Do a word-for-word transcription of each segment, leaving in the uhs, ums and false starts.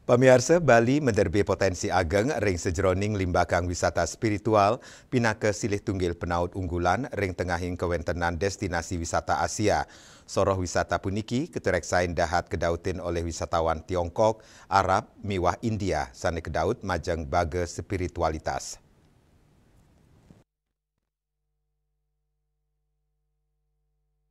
Pamiarsa, Bali mederbe potensi ageng ring sajeroning limbakang wisata spiritual pinaka silih tunggil penaut unggulan ring tengahing kawentenan destinasi wisata Asia. Soroh wisata puniki katureksain dahat kadautin olih wisatawan Tiongkok, Arab, miwah India sane kadaut majeng baga spiritualitas.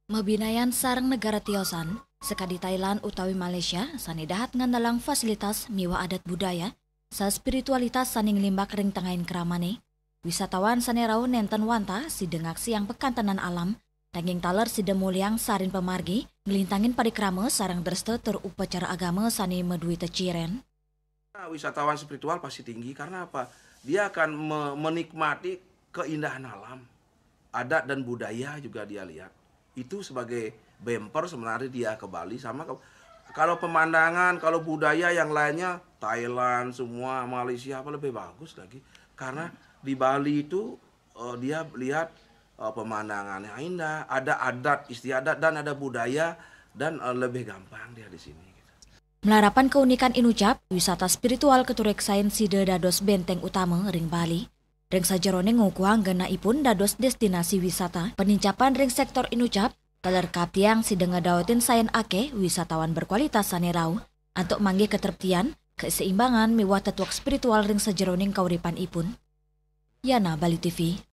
Mabinayan sareng negara tiosan, sakadi Thailand utawi Malaysia, sane dahat ngandelang fasilitas miwah adat budaya, saha spiritualitas sane nglimbak ring tengahing kramane, wisatawan sane rauh nenten wantah sida ngaksiang pakantenan alam, nanging taler sida muliang sarin pamargi, nglintangin parikrama sareng dresta tur upacara agama sane madue teciren. Nah, wisatawan spiritual pasti tinggi. Karena apa? Dia akan me-, menikmati keindahan alam. Adat dan budaya juga dia lihat. Itu sebagai bumper sebenarnya dia ke Bali. Sama ke-, kalau pemandangan, kalau budaya yang lainnya, Thailand, semua, Malaysia, apa, lebih bagus lagi. Karena di Bali itu, eh, dia lihat, eh, pemandangannya indah, ada adat istiadat dan ada budaya, dan, eh, lebih gampang dia di sini, gitu. Malarapan kaunikan Inucap, wisata spiritual katureksain sida dados benteng utama ring Bali. Ring sajeroning ngukuhang genahipun dados destinasi wisata, panincapan ring sektor Inucap taler kaaptiang sida ngadaotin sayan akeh wisatawan berkualitas sane rauh antuk manggih katreptian, keseimbangan miwah tetuek spiritual ring sajeroning kauripanipun. Yana, Bali T V.